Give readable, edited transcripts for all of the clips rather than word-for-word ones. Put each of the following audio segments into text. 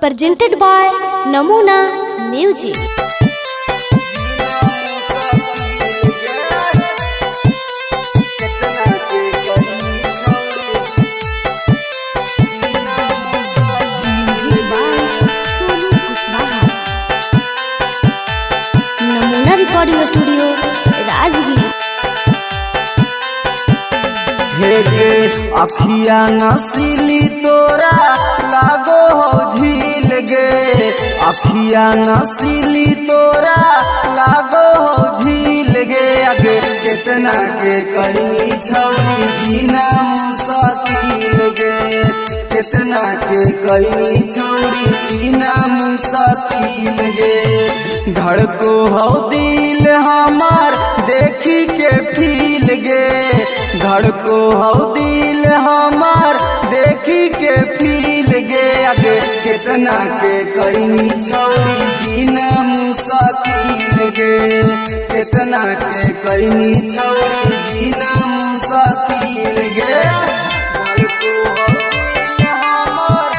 Presented by Namuna Music. Music by Sonu Kushwaha. Namuna recording studio Rajgir. हे गे अखिया नसीली तोरा लागो हो झील गे, अखिया नसीली तोरा लागो हो झील गे। अगे केतना के कहीं छौरी जीना मुश्किल गे, केतना के कहीं छौरी जीना मुश्किल गे। धड़को हो दिल हमार देखी के फील गे, धड़को हो दिल हमार देखी के फील गे। अगे केतना के कहीं छौरी जीना मुश्किल गे, केतना के कहीं छौरी जीना मुश्किल गे। धड़को हो दिल हमार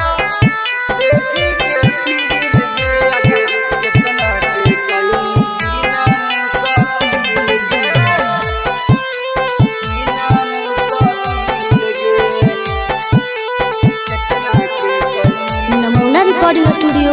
देखी के फील गे, अगे केतना के कहीं जीना मुश्किल गे। नमूना रिकॉर्डिंग स्टूडियो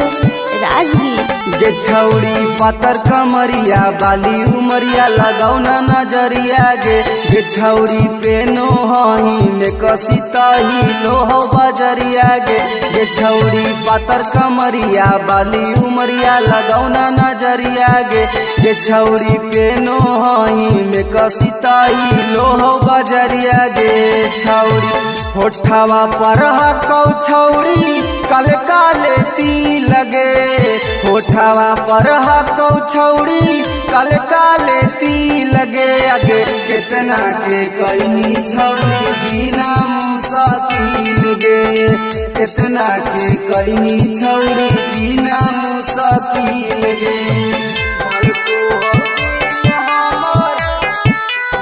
राजगीर। गे छौरी पातर कमरिया बाली उमरिया लगाउना नजरिया गे। गे छौरी पेनो हही में कसी तही लोहो बजरिया गे। गे छौरी पातर कमरिया बाली उमरिया लगाउना नजरिया गे। गे छौरी पेनो हही में कसी तही लोहो बजरिया गे। छौरी होठवा पर हकौ छौरी कल काले ती लगे, होठवा पर हकौ छौरी कल काले ती लगे। अगे केतना के कहीं छौरी जीना मुश्किल गे, केतना के कहीं छौरी जीना मुश्किल गे। धड़को हो दिल हमार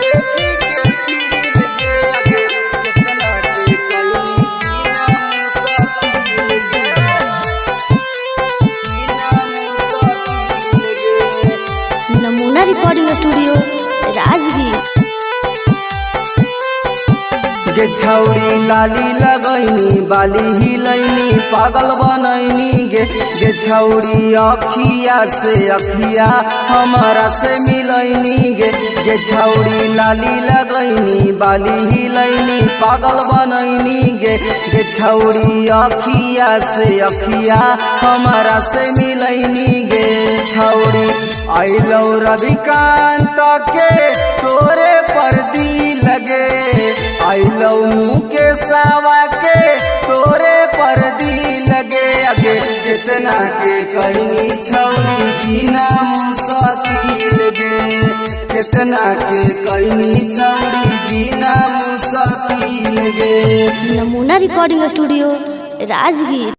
देखी के फील गे, अगे केतना के कहीं जीना मुश्किल गे, जीना मुश्किल गे। नमूना रिकॉर्डिंग स्टूडियो राजगीर। गे छौरी लाली लगैनी बाली हिलैनी पागल बनैनी गे। गे छौरी अखिया से अखिया हमारा से मिलैनी गे। गे छौरी लाली लगैनी बाली हिलैनी पागल बनैनी गे। गे छौरी अखिया से अखिया हमारा से मिलैनी गे। छौरी अइलौ रविकांत के तोरे पर दी लगे, अइलौ मुकेशवा के तोरे पर दी लगे। अगे केतना के कहीं छौरी जीना मुश्किल गे, केतना के कहीं छौरी जीना मुश्किल गे। नमूना रिकॉर्डिंग स्टूडियो राजगीर।